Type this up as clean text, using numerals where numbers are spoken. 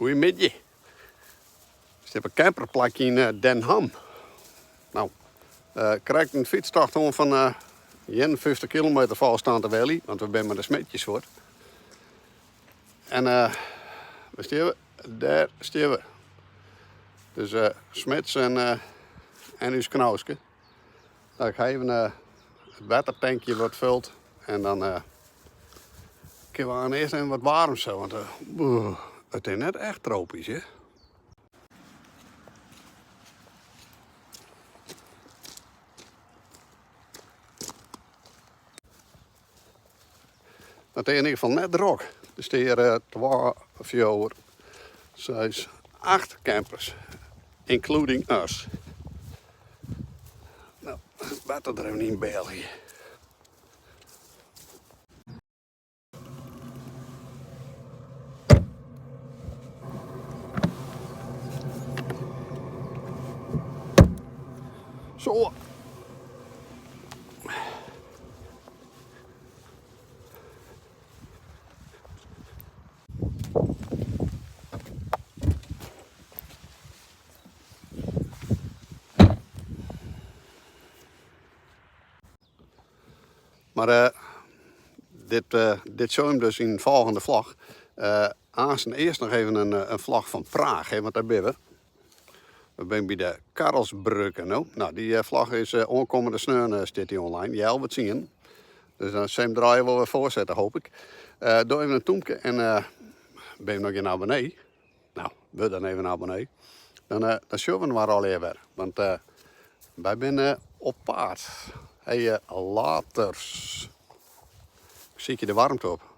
Goeiemiddei. Sit op in camperplakje yn eh, Den Ham. Nou, uh, krekt in fytstocht oan fan uh, 51 kilometer folgens Tante Welly, want we binne mei de Smitjes fuort. En uh, wêr stean we? Dêr stean we. Dus uh, Smits en, uh, en ús Knauske. Nou, ik ha even uh, it wettertankje wat fuld en dan uh, kinne we aan earst even wat waarms zo, want uh, it is net echt tropysk, hè? It is yn ieder gefal net drok. Der stean hjir twa, fjouwer, seis, acht campers, including us. No, better der even yn België. Zo. Mar uh, dit, uh, dit show him dus yn folgjende vlog. Uh, aansten earst noch even in, in vlog fan Praag, hè, want dêr binne we. We binne by de Karlsbrücke no. Nou, dy eh, vlog is eh, oankommende sneon eh, stiet dy online, healwei tsien. Dus dan sil him draaien wol wer foarsette, hoop ik. Uh, doch even in tûmke en uh, bin je noch gjin abonnee? Nou, wurd dan even abonnee. Dan, uh, dan sjogge we inoar allegear wer. Want uh, wy binne op paad. Hey, laters. Ik sykje de waarmte op.